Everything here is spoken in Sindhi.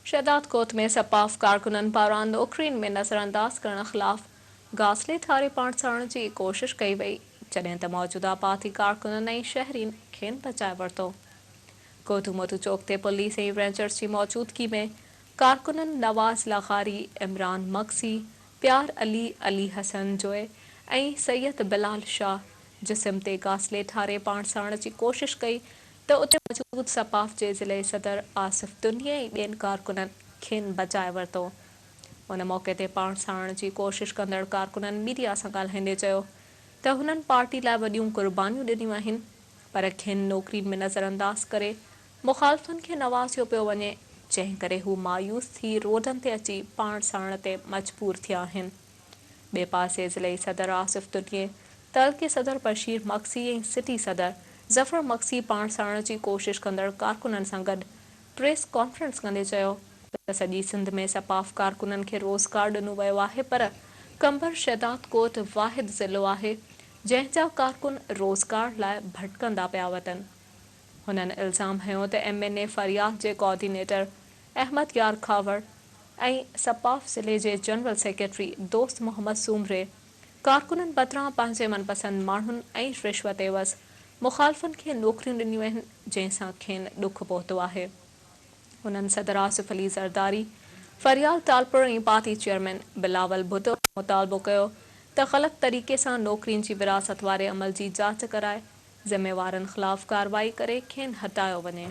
شهدادڪوٽ ۾ سپاف ڪارڪنن پاران نوڪرين ۾ نظرانداز ڪرڻ خلاف گاسليٽ هاري پاڻ ساڙڻ جي ڪوشش ڪئي وئي، جڏهن ته موجوده پارٽي ڪارڪنن ۽ شهرين کين بچائي ورتو. گوڌو موتو چوڪ تي پوليس ۽ رينجرز جي موجودگي ۾ ڪارڪنن نواز لغاري، عمران مگسي، پيار علي، علي حسن جوئي ۽ سيد بلال شاهه جسم تي گاسليٽ هاري پاڻ ساڙڻ جي ڪوشش ڪئي ته اتي موجود سپاف جي ضلعي صدر آصف تنيي ۽ ٻين ڪارڪنن کين بچائي ورتو. ان موقعي تي پاڻ ساڙڻ جي ڪوشش ڪندڙ ڪارڪنن ميڊيا سان ڳالهائيندي چيو ته هنن پارٽي لاء وڏيون قربانيون ڏنيون آهن پر کين نوڪرين ۾ نظرانداز ڪري مخالفن کي نوازيو پيو وڃي جنهن ڪري هو مايوس ٿي روڊن تي اچي پاڻ ساڙڻ تي مجبور ٿيا آهن. ٻئي پاسي ضلعي صدر آصف تنيي، تعلقي صدر بشير مگسي ۽ سٽي صدر ظفر مگسي پاڻ ساڙڻ جي ڪوشش ڪندڙ ڪارڪنن سان گڏ پريس ڪانفرنس ڪندي چيو ته سڄي سنڌ ۾ سپاف ڪارڪنن کي روزگار ڏنو ويو آهي پر قمبر شهدادڪوٽ واحد ضلعو آهي جنهن جا ڪارڪن روزگار لاء ڀٽڪندا پيا وتن. هنن الزام هنيو ته ايم اين اي فريال جي ڪوآرڊينيٽر احمد يار کهاوڙ ۽ سپاف ضلعي جي جنرل سيڪريٽري دوست محمد سومري ڪارڪنن بدران پنهنجي من پسند ماڻهن ۽ رشوت عيوض مخالفن کي نوڪريون ڏنيون آهن جنهن سان کين ڏک پهتو آهي. هنن صدر آصف علي زرداري، فريال ٽالپر ۽ پارٽي چيئرمين بلاول ڀٽو کان مطالبو ڪيو ته غلط طريقي سان نوڪرين جي ورهاست واري عمل جي جاچ ڪرائي ذميوارن خلاف ڪارروائي ڪري کين هٽايو وڃي.